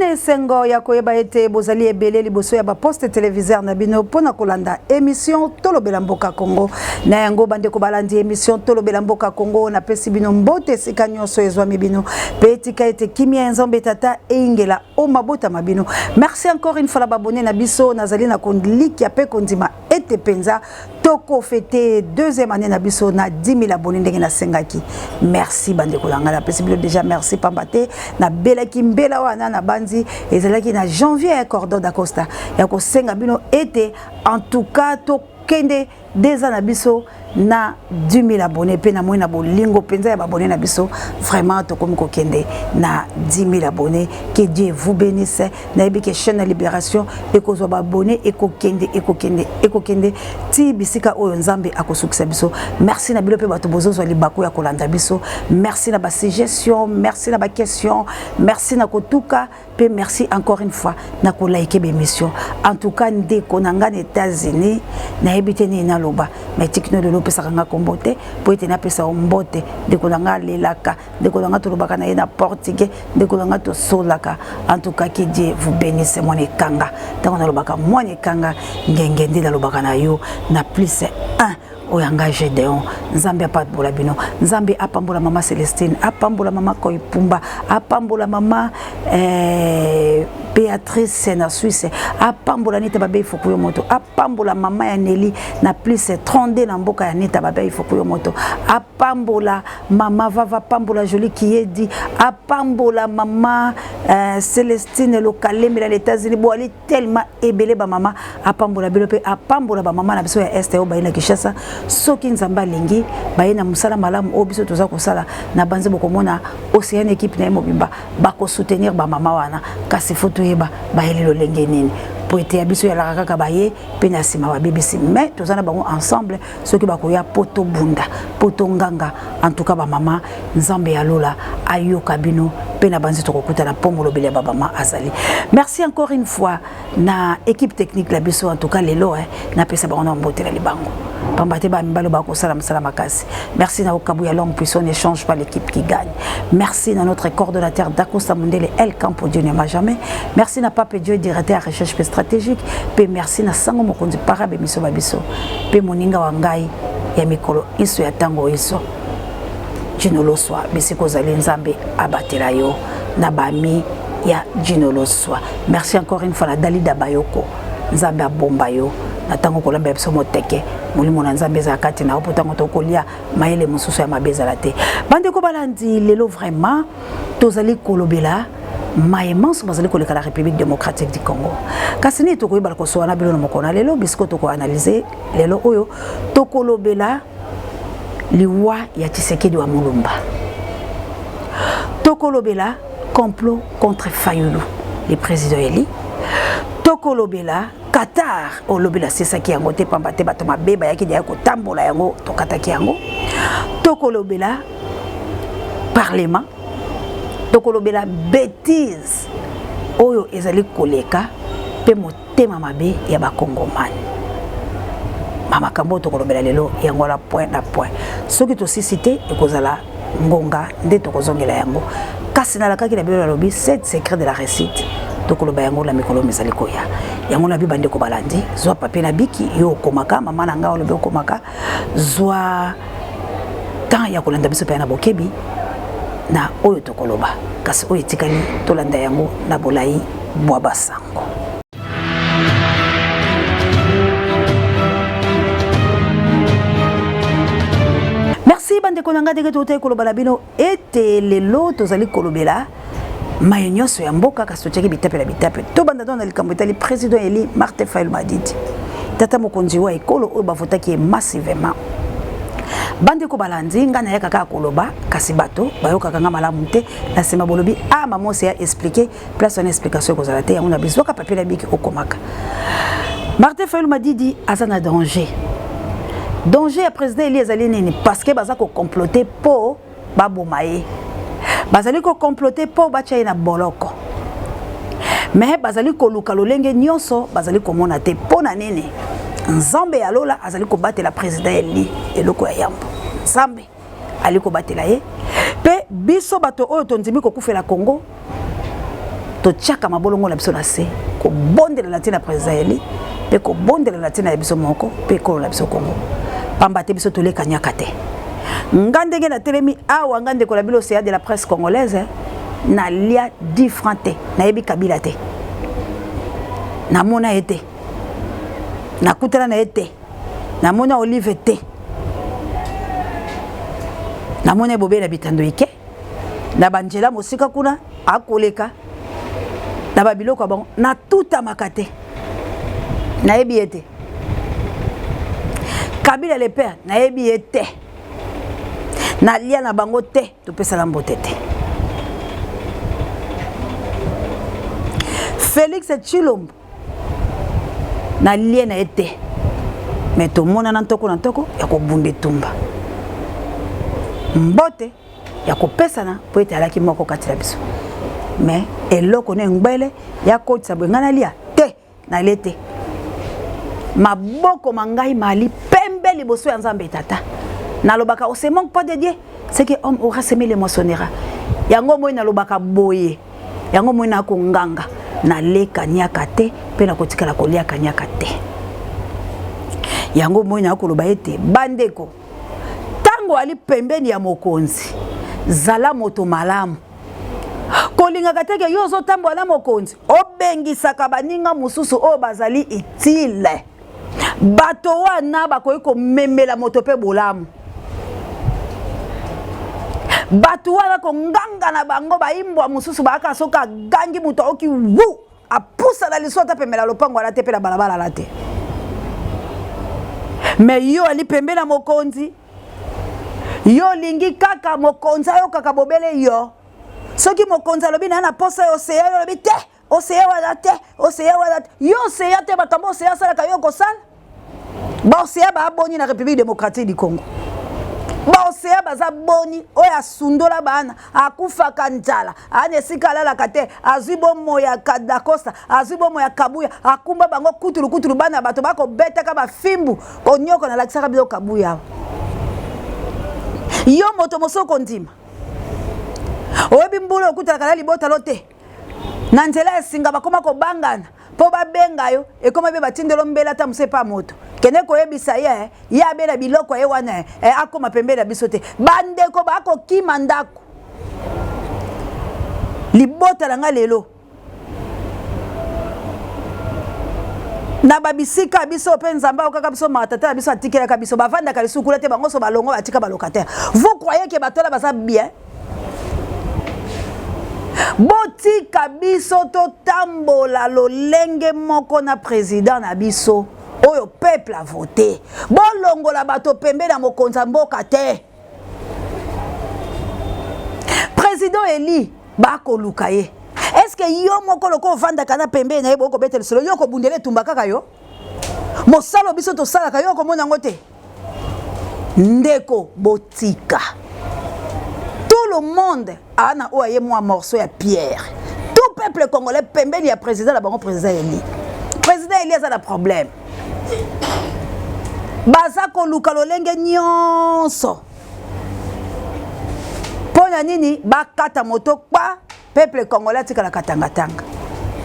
na esengo ya koyeba ete bozali ebele liboso ya baposte televiseur na bino mpo na kolanda emission Tolobela Mboka Congo. Na yango bandeko balandi emission Tolobela Mboka Congo, napesi bino mbote esika nyonso ezwami bino mpe tika ete kimia ya Nzambe Tata eyingela o mabota ma bino. Merci encore une fois na babone na biso, nazali na kolikia mpe kondima ete mpenza toko fete deuxième année na biso na 10 000 abonnés ndenge nasengaki. Merci bandeko na ngai, napesi bino déjà merci pamba te nabelaki mbela wana nabanzi ezalaki na janvier ya cordon dacosta ya kosenga bino ete en tout cas tokende deza na biso na 10 000 abonnés mpe namoni na bolingo mpenza ya baabonné na biso vraiment tokomi kokende na 10 000 abonnés. Que Dieu vous bénisse. Nayebi ke chaîne ya libération ekozwa baabonné, ekokende ekokende ekokende ti bisika oyo Nzambe akosukisa biso. Merci na bino mpe bato bozozwa libaku ya kolanda biso. Merci na basuggestion, merci na baquestion, merci na kotuka mpe merci encore une fois na kolaike bémission. En tout cas ndeko na ngai na États-Unis, nayebi te nini naloba, mais tikino lelo opesaka nga kombo te mpo ete napesa yo mbote. Ndeko na ngai alelaka, ndeko na ngai tolobaka na ye na portugais, ndeko na ngai tosolaka. En tout cas que Dieu vous bénisse. Mwana ekanga, ntango nalobaka mwana ekanga ngenge nde nalobaka na yo na plus 1 oyo nga Gédéon. Nzambe apambola bino, Nzambe apambola mama Célestine, apambola mama Koipumba, apambola mama Béatrice na Suisse, apambola Nita Babe Ifokuyo moto, apambola mama ya Nelly na plus 32 na mboka ya Nita Babe Ifokuyo moto, apambola mama Vava, apambola Jolie Kiedi, apambola mama Célestine Lokalembela na États-Unis. Boali tellement ebele ba mama, apambola bino mpe apambola ba mama na biso ya Este oyo baye na Kinshasa. Soki Nzambe alingi, baye na mosala malamu oyo biso toza kosala na banzi, bokomona Océane équipe na ye mobimba bakosoutenir ba mama wana. Kasi fo toyeba bayeli lolenge nini, po ete ya biso yalaka kaka baye mpe na nsima babebisi, mais toza na bango ensemble. Soki bakoya po tobunda po tonganga, en tout cas bamama, Nzambe ya lola ayoka bino mpe na banzi tokokutana mpo molobeli ya babama azali. Merci encore une fois na équipe technique la biso. En tout cas lelo napesa bango na mbote na libango pamba te bamibalo bakosala mosala makasi. Merci na Okabu ya longue puissance, ne change pas l'équipe qui gagne. Merci na notre coordonnateur Dacosta Mundele El Campo, Dieu ne m'a jamais. Merci na Pape Dieu, directeur ya recherche pe stratégique, pe merci na Sango Mokonzi Parabe miso babiso pe moninga wa ngai ya mikolo iso ya tango iso Gino Loswa. Bisika ozali, Nzambe abatela yo na bami ya Gino Loswa. Merci encore une fois na Dalida Bayoko, Nzambe abomba yo na ntango kolamba ya biso moteke, molimo na Nzambe ezala kati na yo mpo ntango tokolia mayele mosusu ya mabe ezala te. Bandeko balandi, lelo vraiment tozali kolobela maye manso bazali koleka na République démocratique du Congo. Kasi nini tokoyebala kosola na bino na mokolo na lelo, bisiko tokoanalyse lelo oyo, tokolobela liwa ya Tshisekedi wa Mulumba, tokolobela complot contre Fayulu le président élu, tokolobela Qatar olobela sesaki yango te pamba te bato mabe bayaki deya kotambola yango, tokataki yango, tokolobela parlement, tokolobela bêtise oyo ezali koleka mpe motema mabe ya bakongomani. Makambo oyo tokolobela lelo yango wana point na point. Soki tosisi te, ekozala ngonga nde tokozongela yango. Kasi nalakaki na bino, nalobi sept secret de la réussite, tokoloba yango na mikolo mizali koya. Yango na bi bandeko balandi, zwa papier na biki yo okomaka, mama na ngai olobi okomaka, zwa temps ya kolanda biso mpe na bokebi na oyo tokoloba. Kasi oyo etikali, tolanda yango na bolai bwa basango. Merci bandeko na ngai, ndenge totali koloba na bino ete lelo tozali kolobela maye nyonso ya mboka, kasi totiaki bitape na bitape. Tobanda na likambo etali président élu Martin Fayulu Madidi, tata mokonzi wa ekolo oyo bavotaki ye massivement. Bandeko balandi ngai, nayaka kaka koloba, kasi bato bayokaka nga malamu te. Na nsima bolobi a mama ose ya expliquer place wana, explication ekozala te. Yango na bizwaka papier na biki okomaka. Martin Fayulu Madidi aza na danger. Danger ya président élu ezali nini? Parce que baza kocomploter mpo baboma ye, bazali kocomploter mpo batya ye na boloko, mais bazali koluka lolenge nyonso, bazali komona te mpo na nini. Nzambe ya lola azali kobatela président élu. Eloko ya yambo, Nzambe ali kobatela ye, mpe biso bato oyo tondimi kokufela Congo. Totiaka mabolongo na biso na se kobondela na ntina président Eli mpe kobondela na ntina ya biso moko mpe ekolo na biso Congo. Pamba te biso tolekanyaka te. Nga ndenge natelemi awa, nga ndeko na bino Océan de la presse congolaise, nalia 10 francs te, nayebi Kabila te, namona ye te, nakutana na ye te, namona Olive te, namona ye bobele na bitando ike na banzela mosika kuna akoleka na babiloko ya bango, natutamaka te, nayebi ye te. Kabila le père, nayebi ye te, nalia na bango te, topesala mbote te. Félix Tshilombo, nalie na ye te, me tomonana ntoko na ntoko ya kobunda etumba, mbote ya kopesana mpo ete alaki moko kati na biso. Me eloko na engbele ya kotisa boye, ngai nalia te, nalie te. Maboko ma ngai mali pembe liboso ya Nzambe Tata. Nalobaka, on se manque pas de Dieu, ce que homme aura semé le moissonnera. Yango moi nalobaka boye, yango moi nakonganga, naleka niaka te mpe nakotikala koliaka niaka te. Yango moi nakoloba ete bandeko, ntango ali pembeni ya mokonzi, zala moto malamu. Kolingaka te ke yo ozotambola na mokonzi, obengisaka baninga mosusu oyo bazali utile. Bato wana bakoki komemela moto mpe bolamu. Bato wana konganga na bango, bayimbwa mosusu bayaka, soki agangi moto aoki wu apusa na liso, ata pembela lopango ala te mpe na balabala ala te. Me yo ali pembe na mokonzi, yo olingi kaka mokonzi ayokaka bobele yo. Soki mokonzi alobi na na posa ya oseya, yo olobi te, oseya wana te, oseya wana te, yo oseya te. Makambo oseya asalaka, yo okosala. Baoseya baaboni na République démocratique du Congo, baoseya baza boni? Oyo asundola bana, akufaka nzala, ana esika alalaka te, azwi bomoi ya Dacosta, azwi bomoi ya Kabuya, akumba bango kutulu kutulu, bana ya bato bakobetaka bafimbu konyoko. Nalakisaka bino Kabuya awa. Yo moto mosusu okondima, oyebi mbula okutalaka na libota lo te, na nzela ya singa bakoma kobangana mpo babenga yo, ekoma mpe batindelo mbela, ata mosu epa moto kende koyebisa ye, ye abela biloko ye wana, akoma pembeni na biso te. Bandeko bakokima ndako. Libota na ngai lelo na babisika biso mpe Nzambe ayokaka biso, matata na biso atikelaka biso, bavandaka lisusu kuna te, bango so balongo batika balocataire. Vous croyez ke bato wana baza bien? Botika biso totambola lolenge moko na président na biso oyo peuple a voté. Bolongola bato pembe na mokonzi ya mboka te. Président eli bakoluka ye. Est-ce yo moko loko ovandaka na pembeni na ye, bokobeta lisolo, yo kobundela etumba kaka yo mosala biso tosalaka, yo okomona yango te? Ndeko, botika. Tout le monde ana oyo aye mwa morceau ya pierre. Tout peuple congolais pembeni ya président na bango, président eli. Président eli aza na problème, baza koluka lolenge nyonso mpo na nini bakata moto kpa peuple congolais atikala katangatanga.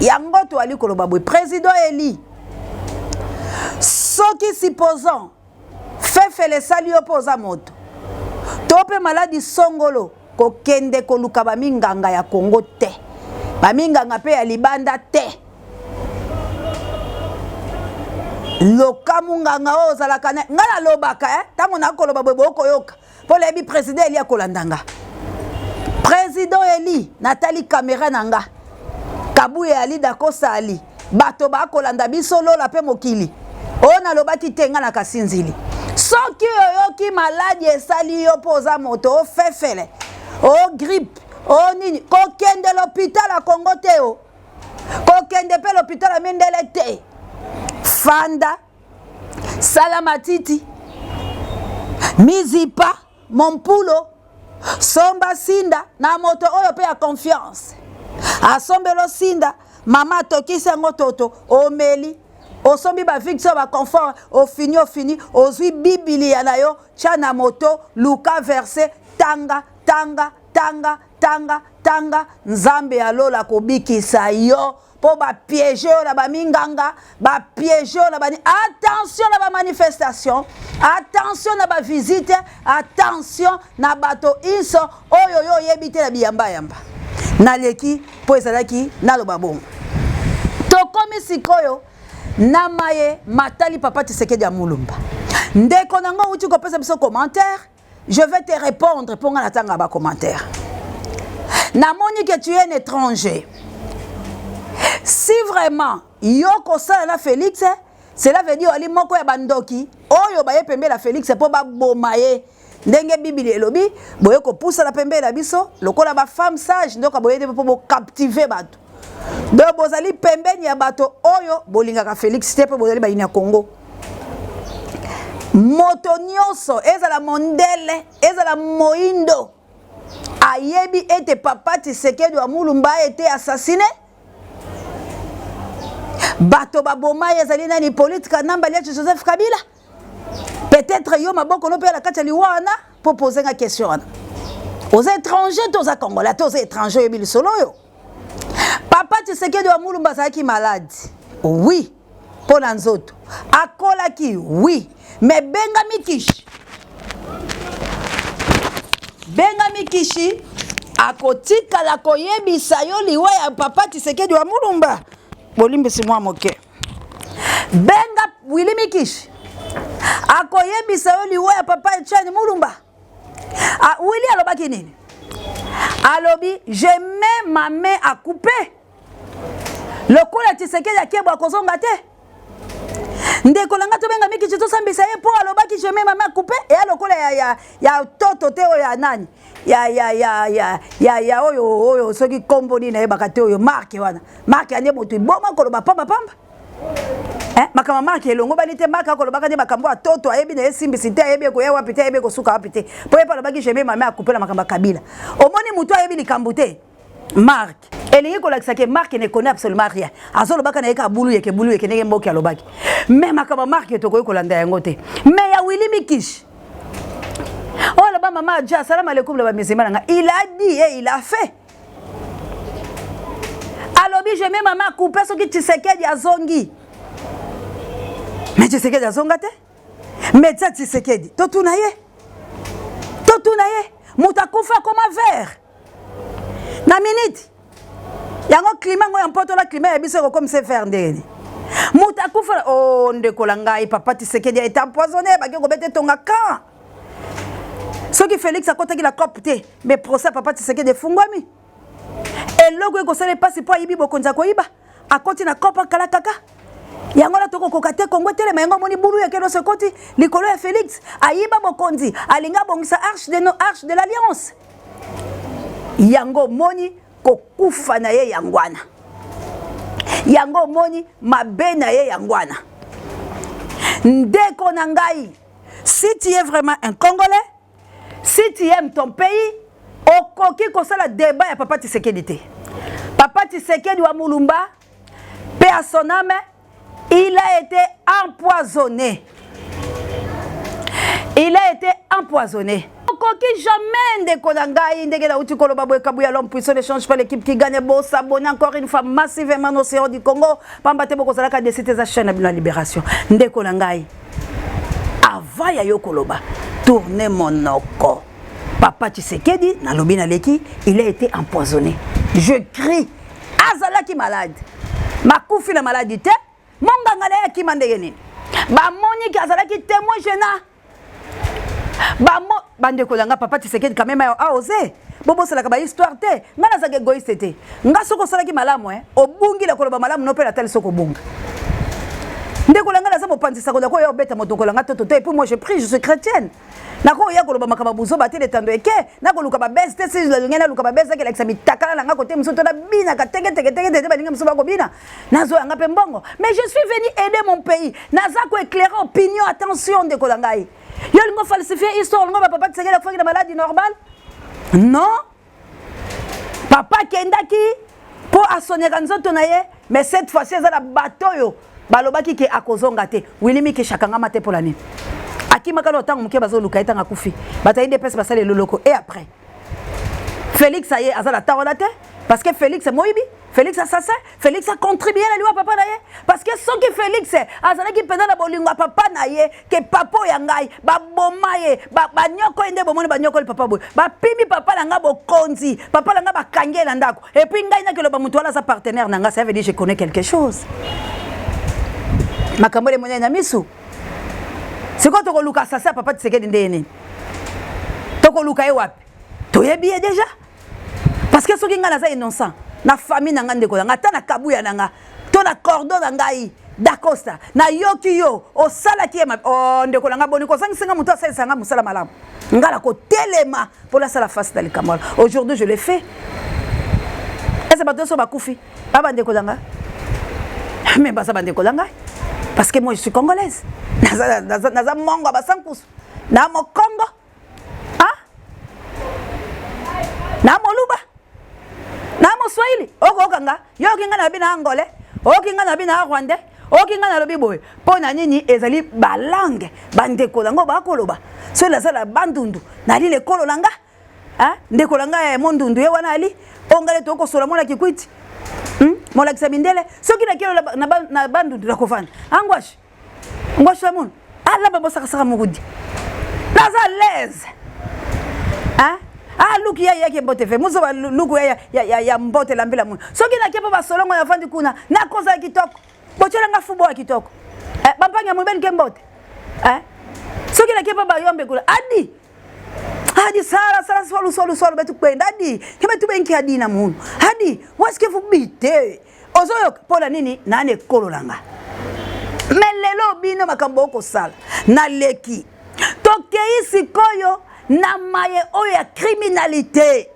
Yango toali koloba boye, président eli, soki supposons fefele esali yo mpo oza moto to mpe maladi songolo, kokende koluka baminganga ya Kongo te, baminganga mpe ya libanda te. Loka munganga oyo ozalaka na ngai. Nalobaka ntango nakoloba boye, bokoyoka mpo nayebi président Eli akolanda nga. Président Eli, natali kamera na nga, Kabuya Ali, Dakosa Ali, bato bakolanda biso lola mpe mokili oyo. Nalobaki te, nga na kasinzili. Soki oyoki maladi esali yo mpo oza moto, ofefele, o grippe, o nini, kokende l'hôpital ya Kongo te, o kokende mpe l'hôpital ya mindele te. Fanda, sala matiti, mizipa mompulo, somba sinda na moto oyo mpe ya confiance, asombelo sinda, mama atokisi yango, toto omeli, osombi bavicks oyo baconfort, ofini ofini, ozwi bibilia na yo, tya na moto, luka verset, tanga, tanga, tanga, tanga. tanga Nzambe ya lola akobikisa yo mpo bapiege yo na baminganga, bapiege yo na bani. Attention na bamanifestation, attention na bavisite, attention na bato inso oyo yo oyebi te na biyambayamba. Naleki mpo ezalaki naloba bongo. Tokomi sikoyo na maye matali papa Tshisekedi ya Mulumba. Ndeko na ngo uti kopesa biso commentaire, je vais te répondre mpo nga natanga ba commentaire. Namoni que tu es un étranger. Si vraiment yo kosala na Félix, cela veut dire ali moko ya bandoki oyo baye pembela Félix mpo baboma ye. Ndenge Biblia elobi, boye kopusana pembeni na biso lokola ba femme sage, ndoka boye nde mpo bocaptive bato. Donc bozali pembeni ya bato oyo bolingaka Félix te mpe bozali bayini ya Congo. Moto nyonso, ezala mondele, ezala moindo, ayebi ete papa Tshisekedi wa Mulumba a été assassiné. Bato baboma ye ezali nani? Hippolyte Kanambe alias Joseph Kabila. Peut-être yo maboko no mpe na kati ya liwa wana mpo pose nga question wana. Oza étranger to oza congolais? To oza étranger, oyebi lisolo oyo. Papa Tshisekedi wa Mulumba azalaki malade, oui, mpo na nzoto akolaki, oui, mais benga Mikishi, benga Mikishi akotikala koyebisa yo liwa ya papa Tshisekedi wa Mulumba. Bolimbisi mwa moke. Benga Willy Mikishi akoyebisa yo liwa ya papa Etienne Mulumba. Ah, Willy alobaki nini? Alobi je mets ma main à couper. Lokola Tshisekedi akebwa akozonga te. Ndeko na nga tobenga Mikishi tosambisa ye mpo alobaki je mets ma main à couper, eya lokola ya, ya, ya toto te oyo ya nani ya ya ya ya ya ya oyo oyo soki kombo nini nayebaka te, oyo marke wana, marke ande moto eboma koloba pamba pamba. Eh, makambo marke elongo bani te, marke akolobaka nde makambo ya toto ayebi na ye simbisi te, ayebi ekoya wapi te, ayebi ekosuka wapi te, mpo ye mpe alobaki je mets ma main à couper na makambo ya Kabila. Omoni moto ayebi likambo te, Mark elingi kolakisa ke Mark ne connaît absolument rien, azolobaka na ye kaka bulu yeke bulu yeke ndenge mboki alobaki. Mais makambo Mark tokoki kolanda yango te. Mais ya Willy Mikish oyo aloba mama Adja asalamu alaikum na bamizima na nga, il a dit et il a fait. Alobi je mets ma main à couper soki Tshisekedi azongi. Mais Tshisekedi azonga te. Médecin Tshisekedi totuna ye, totuna ye, moto akufa akoma vert na minute yango. Climat ngo ya mpoto na climat ya biso ekokomisa vert ndenge nini? Moto akufa o oh, ndeko na ngai, papa Tshisekedi a été empoisonné, bake kobeta etonga camp. Soki Félix akotaki na cope te, mais procès papa Tshisekedi efungwami. Eloko ekosala epasi mpo ayibi bokonzi, akoyiba, akoti na cope akala kaka yango wana. Tokokoka te, Kongo etelema. Yango omoni bulu yake nyonso ekoti likolo ya Félix. Ayiba bokonzi, alingi abongisa arche de, no, arche de l'alliance. Yango omoni kokufa na ye yango wana, yango omoni mabe na ye yango wana. Ndeko na ngai, si tu es vraiment un Congolais, si tu aimes ton pays, okoki kosala débat ya papa Tshisekedi te. Papa Tshisekedi wa Mulumba, paix à son âme, il a été empoisonné, il a été empoisonné. Okoki jamais, ndeko na ngai, ndenge nauti koloba boye, Kabuya l'homme puissant ne change pas, l'équipe qui gagne. Bosabonner encore une fois massivement na Océan du Congo, pamba te bokozalaka déçus te. Eza chaîne na bino ya libération. Ndeko na ngai, avant ya yo koloba, tourne monoko. Papa Tshisekedi, nalobi naleki, il a été empoisonné. Je crie, azalaki malade, makufi na maladi te, monganga na ye akima ndenge nini? Bamoniki azalaki témoin gênant. Bamo bandeko na nga, papa Tshisekedi quand même a osé. Bobosalaka bahistoire te. Nga nazalaka égoïste te. Nga soki osalaki malamu, obungi na koloba malamu no mpe natali soki obunga. Ndeko na nga, naza mopanzi sango, nakoya obeta moto kolanga toto te. Et puis moi je prie, je suis chrétienne, nakoya koloba makambo ya buzoba te. Letando eke nakoluka babese te. Si nalingi naluka babese, akelakisa mitakala na nga kote mosusu to nabinaka tenge tenge tenge tete, balingi mosusu bakobina, nazoyanga mpe mbongo. Mais je suis venu aider mon pays, naza koéclairer opinion. Attention, ndeko na ngai, yo olingo falsifier histoire, olingo bapapa Tshisekedi akufaki na maladie normale? Non, papa akendaki mpo asoniaka nzoto na ye. Mais cette fois-ci eza na bato oyo balobaki ke akozonga te. Willy Mikish akangama te mpola nini? Akimaka na ntango moke, bazoluka ye. Ntango akufi, bato ya UDPS basala eloloko. Et après, Félix aye aza na temps wana te, parce que Félix moyibi, Félix assassin, Félix a contribué na liwa papa na ye. Parce que soki Félix azalaki mpenza na bolingo ya papa na ye, ke papa oyo ya ngai baboma ye, banyoko ye nde bomoni banyokoli papa boye, bapimi papa na ngai bokonzi, papa na ngai bakangi ye na ndako, et puis ngai nakeloba moto wana aza partenaire na ngai, ça veut dire je connais quelque chose. Makambo ele monene na misu. Sikoyo tokoluka assassin ya papa Tshisekedi ndenge nini? Tokoluka ye wapi? Toyebi ye déjà. Parce que soki ngai naza innocent na famille na ngai, ndeko na ngai, ata na kabuya na ngai to na cordon na ngai Dacosta, nayoki yo osalaki ye, oh, ndeko na ngai, boni kozangisi ngai moto asalisa ngai mosala malamu, ngai na kotelema mpo nasala face na likambo wana. Aujourd'hui je l'ai fait. Eza bato nyonso bakufi ba bandeko na ngai, mais baza bandeko na ngai parce que moi je suis congolaise, naza, naza, naza mongo ya basankusu na mokongo, ah? Na moluba na moswahili. Okoyoka nga, yo oyoki nga nalobi na angolais, oyoki nga nalobi na rwandais, oyoki nga nalobi boye. Mpo na nini? Ezali balangue bandeko nango bakoloba. Soki naza na Bandundu, nali lekolo na nga, ndeko na ngai ya mondundu ye wana ali oyo ngai nde tokosola mona kikwiti, Molakisa mindele. Soki nakelo na Bandundu, nakofanda angwashi ngwashi ya munu alaba bosakasaka mokudi, naza à l'aise. Ah, luku ya yaki mbote fe muso luku ya, ya, ya, ya mbote lambela munu. Soki nake mpo basolongo, nafandi kuna, nakozala kitoko, botyelanga fubo ya kitoko, eh, bampangi ya mobeli ke mbote, eh? Soki nake mpo bayombe kuna, adi adi sala sala solu solu solu betu kwenda adi kebe tubenki adi na munu adi wasike fubite. Ozoyoka mpo na nini? Nani ekolo na nga. Me lelo bino makambo okosala naleki. Tokei sikoyo na maye oyo ya criminalité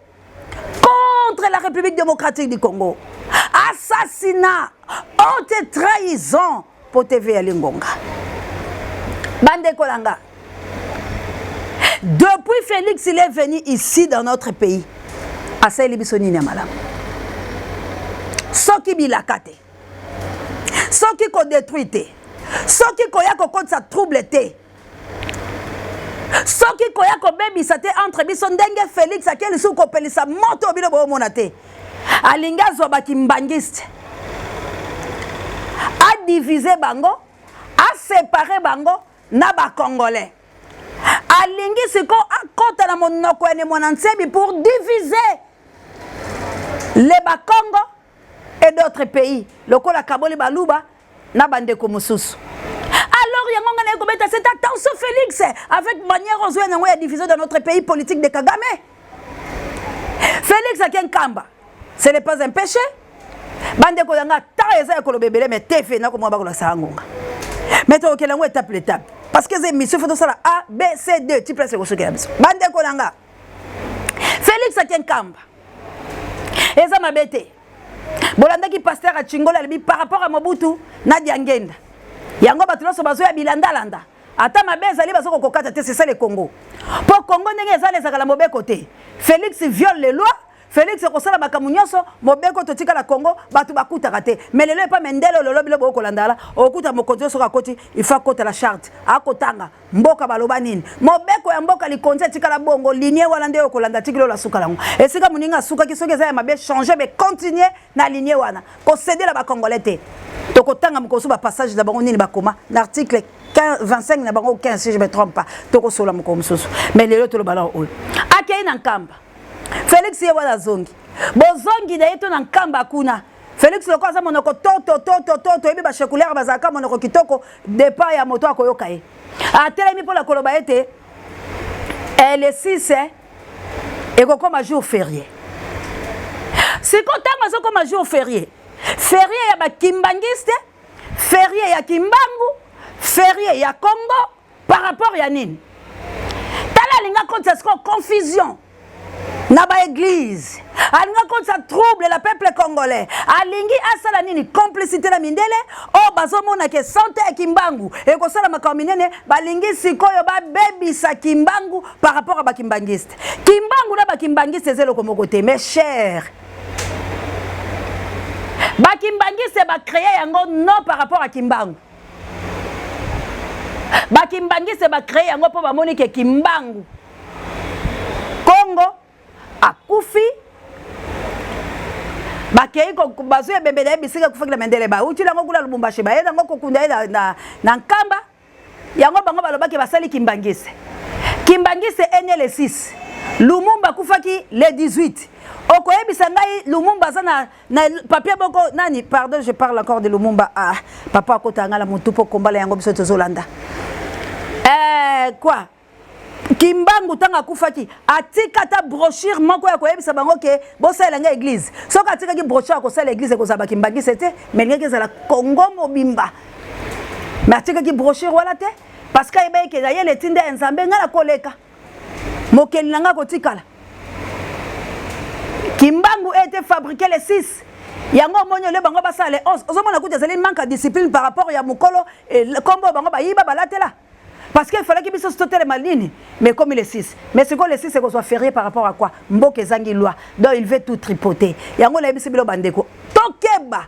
contre la République démocratique du Congo, assassinat, haute trahison po TV ya lingonga. Bandeko na nga, depuis Félix il est venu ici dans notre pays, asaleli biso nini ya malamu? Soki bilaka te, soki kodétruire te, soki koya kokotisa trouble te, soki koya kobebisa te entre biso, ndenge Félix ake lisusu kopelisa moto, bino boomona te, alingi azwa bakimbangiste, adivise bango, asepare bango na bacongolais. Alingi sikoyo akɔta na monoko ya Ne Mwana Nsemi pour diviser les Bakongo et d'autres pays, lokola kaboli baluba na bandeko mosusu. Alors yango ngai naye kobeta c'est attention Félix, avec manière ozwa yango ya division dans notre pays, politique de Kagame. Félix ake Nkamba, ce n'est pas un péché. Bandeko na nga, ta eza ya koloba ebele, mais te nakomona bakolakisaka ngonga, mais tokokela yango étape l'étape, parce que eza émission, faut tosala A B C D ti place ekosukela biso. Bandeko na nga, Félix ake Nkamba, eza mabe te. Bolandaki pasteur Achingolo, alobi par rapport à Mobutu na Diangenda, yango bato nyonso bazoya bilandalanda, ata mabe ezali, baza kokokata te. C'est ça le Congo, mpo Congo ndenge ezala, ezalaka na mobeko te. Félix viole les lois. Félix akosala makambo nyonso, mobeko totikala Congo, bato bakutaka te. Mais lelo epa mendele, lelo bilo bokolandala, okuta mokonzi oyo soki akoti, il faut akota la charte, akotanga mboka baloba nini, mobeko ya mboka likonzi etikala bongo, ligne wana nde okolanda tikili oyo asuka yango esika moninga asukaki. Soki eza ya mabe, change, mais continue na ligne wana, kocéder bacongolais te. Tokotanga mokosu bapassage na bango nini bakoma na article 25 na bango, 15 si je me trompe pas. Tokosola mokolo mosusu, mais lelo toloba na oyo akei na Nkamba. Félix ye wana azongi, bozongi na ye to na Nkamba kuna, Félix loko aza monoko toto toto toto, toyebi bachekulaire bazalaka monoko kitoko, départ ya moto akoyoka ye. Atelemi mpona koloba ete le 6 ekokoma jour férié. Siko ntango azokoma jour férié, férié ya bakimbangiste, férié ya Kimbangu, férié ya Congo, par rapport ya nini? Tala, alinga kotisa sikoyo confusion na baéglise, alingi akotisa trouble la peuple congolais. Alingi asala nini? Complicité na mindele oyo bazomona ke sante ya Kimbangu ekosala makambo minene. Balingi sikoyo babebisa Kimbangu par rapport à bakimbangiste. Kimbangu na bakimbangiste eza eloko moko te, mes chers. Bakimbangiste bacréer yango non par rapport à Kimbangu. Bakimbangiste bacréer yango mpo bamoni ke Kimbangu Kongo akufa. Akufi, bakei bazwi ebembe na ye bisika akufaki na mendele, bauti yango kuna Lubumbashi, baye yango kokunda ye na Nkamba. Yango bango balobaki basali Kimbanguiste. Kimbanguiste est né le 6, Lumumba akufaki le 18. Okoyebisa ngai Lumumba aza na papier moko nani? Pardon, je parle encore de Lumumba. Ah, papa akota ngai na motu mpo kombala yango biso tozolanda. Quoi, Kimbangu ntango akufaki, atika ata brochure moko ya koyebisa bango ke bosalela ngai église? Soki atikaki brochure ya kosala église, ekozala bakimbanguiste te, mais elingaki ezala Kongo mobimba. Mais atikaki brochure wana te, parce que ayeba eke nayele etinda ya Nzambe, ngai nakoleka, mokeli na ngai akotikala. Kimbangu était fabriqué le 6. Yango omoni ole bango basala le 11. Ozomona kuta ezali manque ya discipline par rapport ya mokolo kombo bango bayiba balatela, parce que efalaki biso totelema nini. Mais comme le 6, mais sikoyo le 6 ekozwa férié par rapport à quoi? Mboka ezangi loi, donc il veut tout tripoter. Yango nayebisi bino, bandeko, tokeba.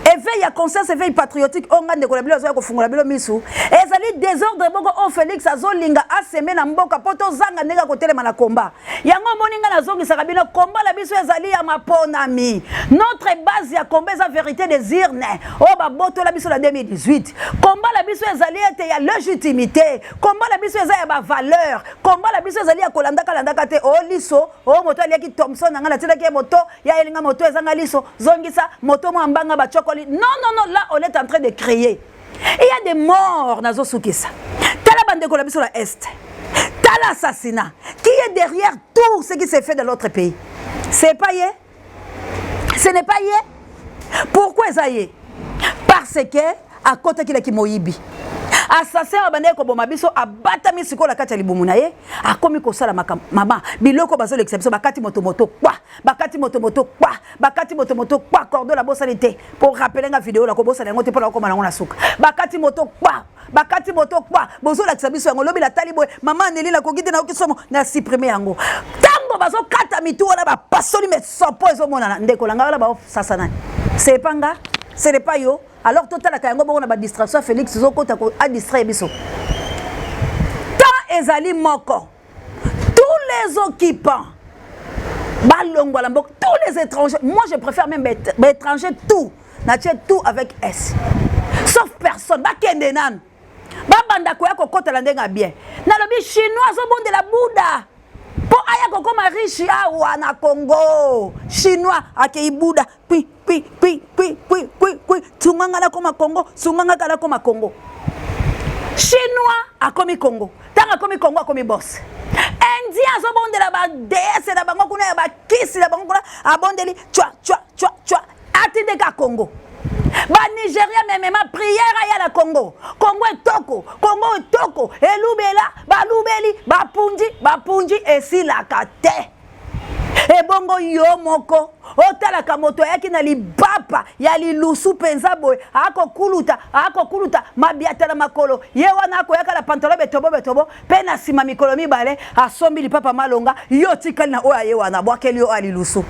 Éveil ya conscience, éveil patriotique oyo nga ndeko na bino azoya kofungola bino misu, ezali désordre moko oyo Félix azolinga aseme na mboka mpo tozanga ndenge akotelema na komba. Yango omoni ngai nazongisaka bino, komba na biso ezali ya maponami. Notre base ya komba eza vérité des urnes oyo babotola biso na 2018. Komba na biso ezali ete ya légitimité. Komba na biso eza ya bavaleur. Komba na biso ezali ya kolandaka landaka te. O liso o moto aliaki Thomson na ngai, natindaki ye moto ya elinga, moto ezanga liso, zongisa moto mwa mbanga bacokoli. Non, non, non, là on est en train de créer, il y a des morts. Nazosukisa, tala bandeko na biso na Est, tala assassinat. Qui est derrière tout ce qui s'est fait dans l'autre pays? C'est pas ye, ce n'est pas ye. Pourquoi eza ye? Parce que akotaki moyibi, assassin oyo bandeki koboma biso, abatami sikoyo na kati ya libumu na ye, akomi kosala makambo. Mama, biloko bazolekisa biso, bakati moto moto kwa, bakati moto moto kwa, bakati moto moto kwa. Cordon nabosani te mpo rappeler nga video, nakobosana yango te mpo nakokoma nango na suka. Bakati moto kwa, bakati moto kwa, bozolakisa biso yango. Lobi natali boye, mama Neli, nakoki te, nakoki somo na supprime yango. Ntango bazokata mitu wana, bapasoli mesopo ezomonana. Ndeko na ngai, wana baosasa nani? C'est pas nga, ce n'est pas yo. Alors totalaka yango bongo na badistraction. Félix ozokota adistraire biso. Temps ezali moko, tous les occupants balongwa na mboka, tous les étrangers. Moi je préfère même baétranger, tout natie tout avec s, sauf personne. Bakende nanu, babanda koya kokotela ndenge ya bien. Nalobi Chinois azobondela Buda mpo aya kokoma riche awa na Congo. Chinois akei Buda kwi kwi kwi kwi kwi kwi kwi, sunganga nakoma Congo, sunganga kaka nakoma Congo. Chinois akomi Congo. Ntango akomi Congo, akomi boss. Indien azobondela badéesse na bango kuna ya bakisi na bango kuna, abondeli cwa cwa cwa cwa, atindeka Congo. Banigeria memema prière aya na Congo. Congo etoko, Congo etoko, elubela balubeli, bapunji bapunji, esilaka te. Ebongo yo moko otalaka moto ayaki na libapa ya lilusu mpenza boye, akokuluta akokuluta mabiata na makolo ye wana, akoyaka na pantalon betobo betobo, mpe na nsima mikolo 2 asombi lipapa malonga. Yo otikali na oyo aye wana, abwakeli yo oyo lilusu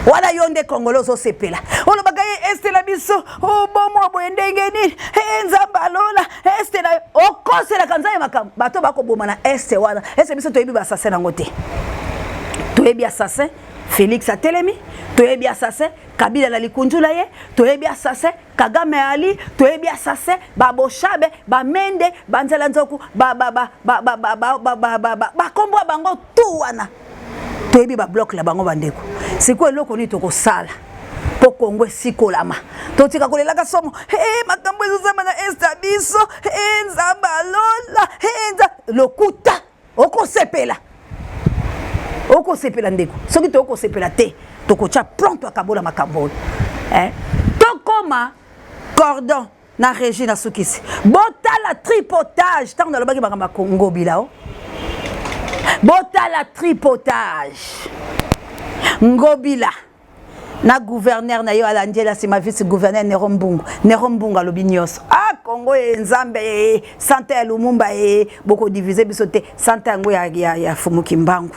wana. Yo nde Kongolo ozosepela, olobaka ye Est na biso obomwa boye ndenge nini? E Nzambe alola, Est na okoselaka Nzambe makambo. Bato bakoboma na Est wana, ese biso toyebi baassassin yango te? Toyebi assassin Félix atelemi, toyebi assassin Kabila na likunzula ye, toyebi assassin Kagame ali, toyebi assassin baboshabe, bamende, banzela nzoku, bakombo ya bango tu wana toyebi, babloc na bango. Bandeko, sikoyo eloko nini tokosala mpo Kongo esikolama? Totika kolelaka somo e makambo ezozamba na Est ya biso. E Nzambe alola, e lokuta. Okosepela, okosepela ndeko. Soki tokosepela te, tokotya plan, toakabola makambo oyo eh? Tokóma cordon na régie na sukisi. Botala tripotage. Ntango nalobaki makambo ya Kongo bila o, botala tripotage. Ngobila na gouverneur na yo alandiela nsima, vice gouverneur Nero Mbungu. Nero Mbungu alobi nyonso. Ah, Kongo ye, Nzambe ye, sante ya Lumumba ye, bokodivise biso te. Sante yango ya Fumuki Mbangu,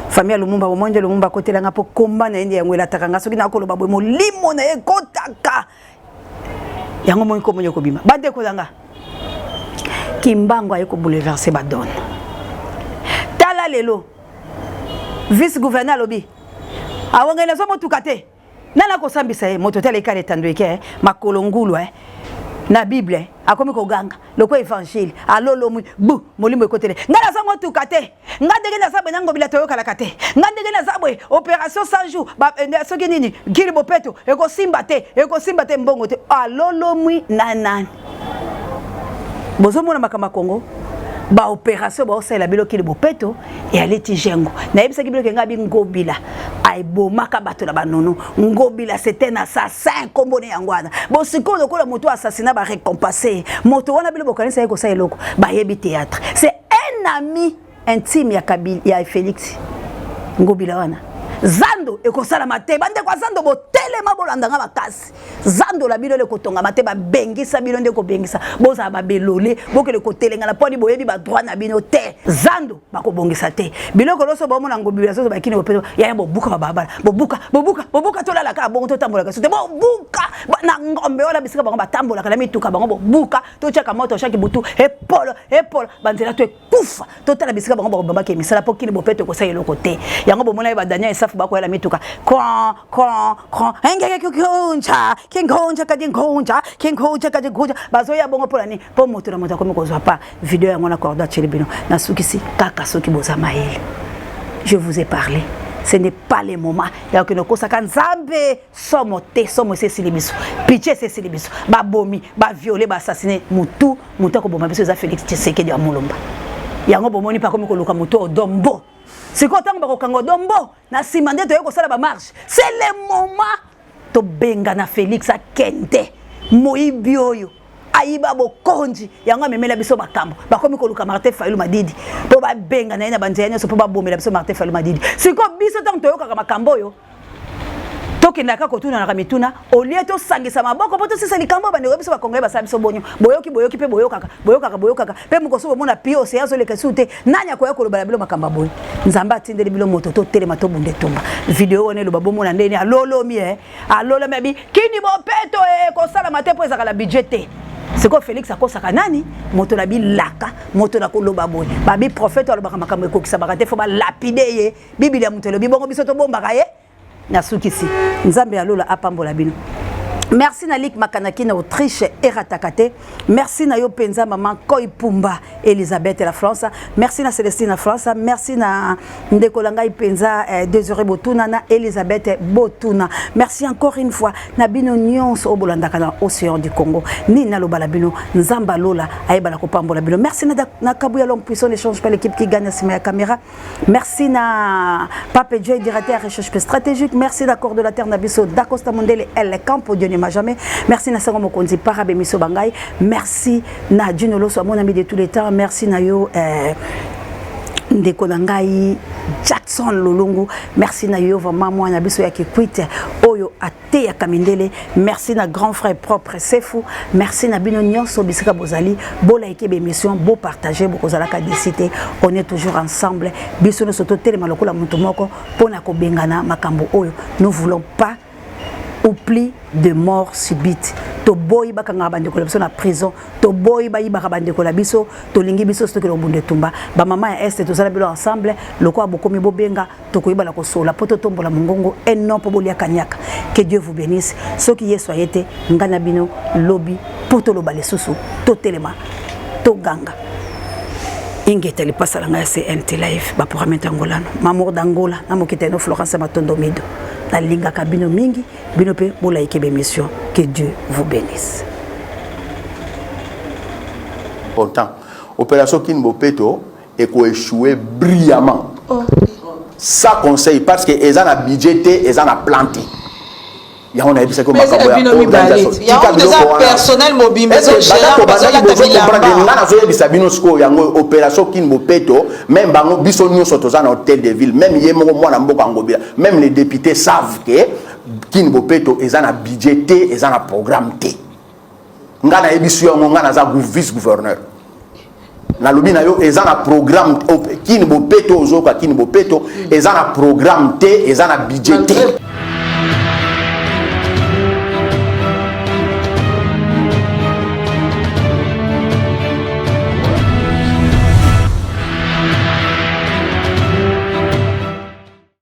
famille ya Lumumba. Bomoi nde Lumumba akotelanga mpo komba na ye nde yango elataka nga. Soki nakoloba boye, molimo na ye ekotaka yango. Moi komoni ekobima. Bandeko na nga, Kimbangu aye kobouleverser badone. Tala lelo, vice gouverneur alobi. Awangani nazwa motuka te. Nani akosambisa ye? Moto te aleki kala etando eke eh? Makolo ngulu eh? Na Bible eh? Akomi koganga lokola évangile alolomi bu molimo ekotele ngai naza motuka te, ngai ndenge naza boye na Ngobila toyokalaka te, ngai ndenge naza boye opération 100 jours eh, soki nini gili bopeto ekosimba te, ekosimba te, mbongo te. Alolomwi na nani? Bozomona makambo ya Kongo, baopération baosalela bino kili bopeto eyali ti jengo. Nayebisaki bino ke ngai bi Ngobila aebomaka bato na banono. Ngobila, c'est un assassin, nkombo ne yango wana. Bosikoyo lokola moto assassina, barécompense moto wana, bino bokanisa ye kosala eloko. Bayebi théâtre. C'est un ami intime ya Kabila, ya Félix. Ngobila wana, zando ekosalama te. Bandeko ya zando, botelema, bolandanga makasi. Zando la bino ekotongama te. Babengisa bino nde kobengisa, bozala babelole, bokende kotelengana mponi boyebi badroit na bino te. Zando bakobongisa te. Biloko nyonso bomona Ngobila zozo bakini bopeto yaya, bobuka babalabala, bobuka, bobuka, bobuka. Tolalaka bongo, totambolaka so te. Bobuka na ngombe wana, bisika bango batambolaka na mituka bango, bobuka. Totiaka moto chaque butu, epolo epolo banzela to ekufa. Totala bisika bango bakobambaki misala, mpo kini bopeto ekosala eloko te. Yango bomona ye badaniel esafu bakoyala mituka kron kron kron, engeke kingunja kingunja kadi ngunja kingunja kadi ngunja, bazoya bongo. Mpo na nini? Mpo moto na moto akomi kozwa pa video yango na cordo atieli bino. Nasukisi kaka, soki boza mayele, je vous ai parlé, ce n'est pas le moment ya kokende okosaka Nzambe. Somo te, somo esi esili biso, pitié esi esili biso. Babomi, baviole, baassassine motu. Motu akoboma biso eza Félix Tshisekedi ya Mulumba. Yango bomoni mpe akomi koluka motu Odombo. Sikoyo ntango bakokanga Odombo na nsima, nde toyei kosala bamarche. C'est le moment tobengana Félix, akende. Moyibi oyo ayiba bokonzi, yango amemela biso makambo. Bakomi koluka Martin Fayulu Madidi mpo babengana ye na banzela nyonso, mpo babomela biso Martin Fayulu Madidi. Sikoyo biso ntango toyokaka makambo oyo, tokendaka kotunanaka mituna olie, tosangisa maboko mpo tosisa likambo. Bandeko biso bakongole, basala biso bonyo. Boyoki, boyoki mpe boyokaka, boyokaka, boyokaka mpe mokoso. Bomona pio oseya azoleka su te. Nani akoya kolobela bino makambo ya boye? Nzambe atindeli bino moto, totelema, tobunda etumba. Video wana eloba, bomona ndeni alolomi e alolomi abi kini bopeto ekosalama te mpo ezalaka na budget te. Sikoyo Félix akosaka nani? Moto na bilaka, moto na koloba boye. Babi prophète alobaka makambo ekokisamaka te, faut balapide ye. Biblia ya moto elobi bongo, biso tobombaka ye. Nasukisi, Nzambe ya lola apambola bino. Merci na Lik Makanaki na Autriche, erataka te. Merci na yo mpenza, mama Koi Pumba Elisabeth la France. Merci na Célestine na France. Merci na ndeko na ngai mpenza eh, Désiré Botuna na Elisabeth Botuna. Merci encore une fois na bino nyonso oyo bolandaka na Océan du Congo. Nini naloba na bino? Nzambe alola ayebana kopambola bino. Merci na Kabuya, l'homme puissant ne change pas, l'équipe qui gagne na nsima ya caméra. Merci na Pape Joy, directeur recherche stratégique. Merci na coordonnateur na biso Dacosta Mondele El Campo, Dieu ne m'a jamais. Merci na Sango Mokonzi Parabe Miso Bangai. Merci na Dino Loso, mon ami de tous les temps. Merci na yo ndeko na ngai Jackson Lolongo. Merci na yo vraiment, mwana biso ya Kikwit oyo ateyaka mindele. Merci na grand frère propre Sefu. Merci na bino nyonso bisika bozali. Bolaike bémission, bopartage, bokozalaka desi te. On est toujours ensemble. Biso nyonso totelema lokola moto moko mpona kobengana makambo oyo. Nous voulons pas ou plus de mort subite. Toboyi bakangaka bandeko na biso na prison, toboyi bayibaka bandeko na biso. Tolingi biso soki tokende etumba. Bamama ya Este, tozala bilo ensemble. Lokola bokomi bobenga, tokoyebana kosola mpo totombola mongongo e non mpo boliaka niaka. Que Dieu vous bénisse. Soki Yesu aye te, ngai na bino lobi mpo toloba lisusu. Totelema, toganga. Ingeta lipasa na ngai ya CNT Live, baprogramme Angolano, Mamour d'Angola na mokiteno Florence Matondo Mido. Nalingaka bino mingi. Bino mpe bolaike bémission. Que Dieu vous bénisse. Important, opération Kin Bopeto ekoéchouer brillamment, oh. Ça conseil, parce que eza na budget te, eza na plan te. Yango nayebisaki makambo ya organisation. Personnel mobimba. Nga nazoyebisa bino sikoyo yango, opération Kin Bopeto, même bango, biso nyonso toza na hôtel de ville, même ye moko mwana mboka Ngobila, même les députés savent que Kin Bopeto eza na budget te, eza na programme te. Nga nayebisi yango, nga naza vice gouverneur, nalobi na yo, eza na programme. Kini Bopeto, ozoyoka, Kini Bopeto eza na programme te, eza na budget te.